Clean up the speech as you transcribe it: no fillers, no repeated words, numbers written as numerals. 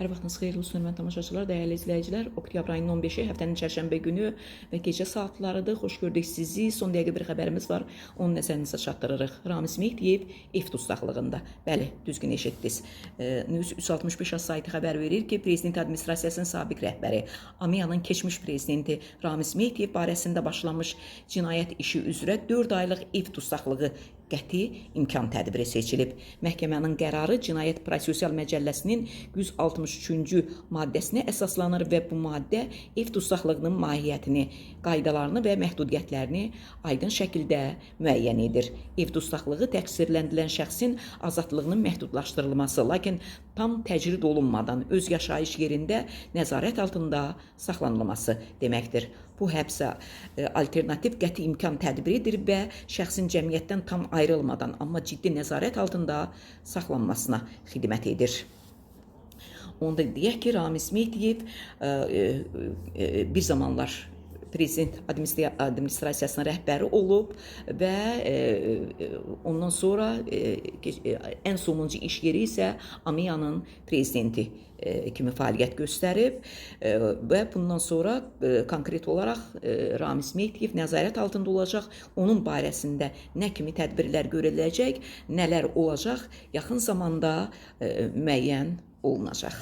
Hər vaxtınız xeyirli olsun, hörmətli tamaşaçılar, dəyərli izləyicilər. Oktyabr ayının 15-i həftənin çərşənbə günü və gecə saatlarıdır. Xoş gördük sizi. Son dəqiqə bir xəbərimiz var. Onun nəzərinizə çatdırırıq. Ramiz Mehdiyev ev dustaqlığında. Bəli, düzgün eşitdiniz. News 365 saytı xəbər verir ki, Prezident Administrasiyasının sabiq rəhbəri, AMİA-nın keçmiş prezidenti Ramiz Mehdiyev barəsində başlanmış cinayət işi üzrə 4 aylıq ev dustaqlığı qəti imkan tədbiri seçilib. Məhkəmənin qərarı Cinayət Prosessual Məcəlləsinin 163-cü maddəsinə əsaslanır və bu maddə ev dustaqlığının mahiyyətini, qaydalarını və məhdudiyyətlərini aydın şəkildə müəyyən edir. Ev dustaqlığı təqsirləndirilən şəxsin azadlığının məhdudlaşdırılması, lakin tam təcrid olunmadan öz yaşayış yerində nəzarət altında saxlanılması deməkdir. Bu həbsə alternativ qəti imkan tədbiridir və şəxsin cəmiyyətdən tam ayrılmadan, amma ciddi nəzarət altında saxlanmasına xidmət edir. Onu da deyək ki, Ramiz Mehdiyev bir zamanlar prezident administrasiyasının rəhbəri olub və ondan sonra ən sonuncu iş yeri isə AMİA-nın prezidenti kimi fəaliyyət göstərib və bundan sonra konkret olaraq Ramiz Mehdiyev nəzarət altında olacaq. Onun barəsində nə kimi tədbirlər görüləcək, nələr olacaq, yaxın zamanda müəyyən olunacaq.